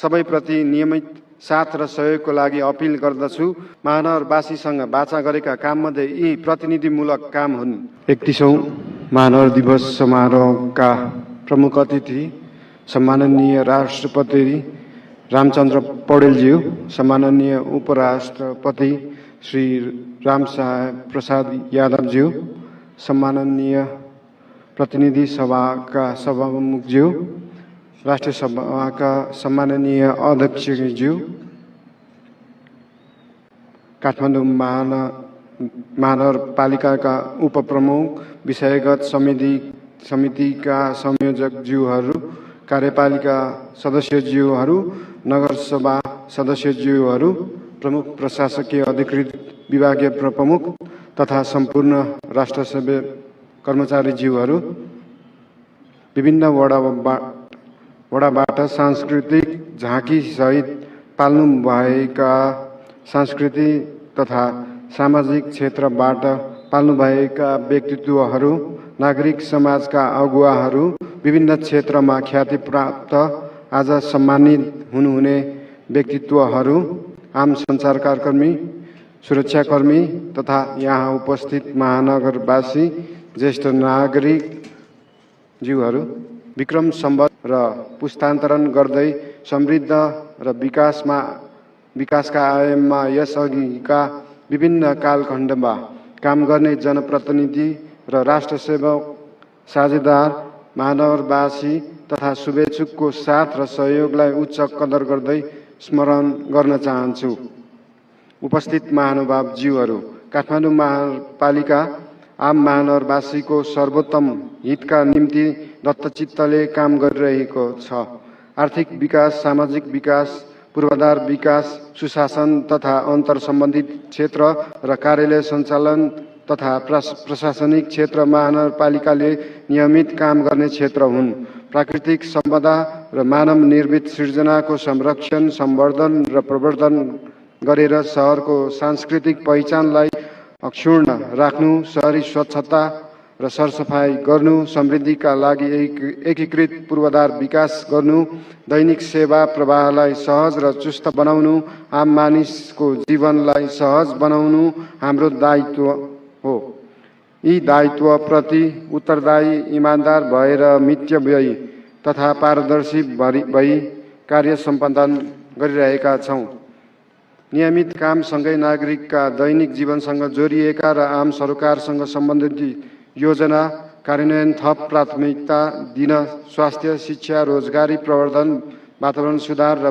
सबैप्रति नियमित साथ र सहयोगको लागि अपिल गर्दछु। महानगरवासीसँग वाचा गरेका काममध्ये यी प्रतिनिधिमूलक काम हुन्। 31औं महानगर दिवस समारोहका प्रमुख अतिथि सम्माननीय राष्ट्रपति रामचन्द्र पौडेलज्यू, सम्माननीय उपराष्ट्रपति श्री रामसाहेब प्रसाद यादवज्यू, सम्माननीय प्रतिनिधि सभाका सभामुखज्यू, राष्ट्रिय सभाका सम्माननीय अध्यक्षज्यू, काठमाडौँ महानगरपालिकाका उपप्रमुख, विषयगत समितिका संयोजकज्यूहरू, कार्यपालिका सदस्यज्यूहरू, नगरसभा सदस्यज्यूहरू, प्रमुख प्रशासकीय अधिकृत विभागीय प्रमुख तथा सम्पूर्ण राष्ट्रसेवा कर्मचारीज्यूहरू, विभिन्न वडाबाट सांस्कृतिक झाँकी सहित पाल्नुभएका सांस्कृतिक तथा सामाजिक क्षेत्रबाट पाल्नुभएका व्यक्तित्वहरू, नागरिक समाजका अगुवाहरू, विभिन्न क्षेत्रमा ख्याति प्राप्त आज सम्मानित हुनुहुने व्यक्तित्वहरू, आम सञ्चारकर्मी, सुरक्षाकर्मी तथा यहाँ उपस्थित महानगरवासी, ज्येष्ठ नागरिकज्यूहरू, विक्रम सम्वत र पुस्तान्तरण गर्दै समृद्ध र विकासका आयाममा यसअघिका विभिन्न कालखण्डमा काम गर्ने जनप्रतिनिधि र राष्ट्रसेवक साझेदार महानगरवासी तथा शुभेच्छुकको साथ र सहयोगलाई उच्च कदर गर्दै स्मरण गर्न चाहन्छु। उपस्थित महानुभावज्यूहरू, काठमाडौँ महानगरपालिका आम महानगरवासीको सर्वोत्तम हितका निम्ति दत्तचित्तले काम गरिरहेको छ। आर्थिक विकास, सामाजिक विकास, पूर्वाधार विकास, सुशासन तथा अन्तर सम्बन्धित क्षेत्र र कार्यालय सञ्चालन तथा प्रशासनिक क्षेत्र महानगरपालिकाले नियमित काम गर्ने क्षेत्र हुन्। प्राकृतिक सम्पदा र मानव निर्मित सृजनाको संरक्षण, सम्वर्धन र प्रवर्धन गरेर सहरको सांस्कृतिक पहिचानलाई अक्षुण्ण राख्नु, शहरी स्वच्छता र सरसफाई गर्नु, समृद्धिका लागि एकीकृत पूर्वाधार विकास गर्नु, दैनिक सेवा प्रवाहलाई सहज र चुस्त बनाउनु, आम मानिसको जीवनलाई सहज बनाउनु हाम्रो दायित्व हो। यी दायित्वप्रति उत्तरदायी, इमानदार भएर मितव्ययी तथा पारदर्शी भई कार्य सम्पादन गरिरहेका छौँ। नियमित कामसँगै नागरिकका दैनिक जीवनसँग जोडिएका र आम सरकारसँग सम्बन्धित योजना कार्यान्वयन थप प्राथमिकता दिन स्वास्थ्य, शिक्षा, रोजगारी प्रवर्धन, वातावरण सुधार र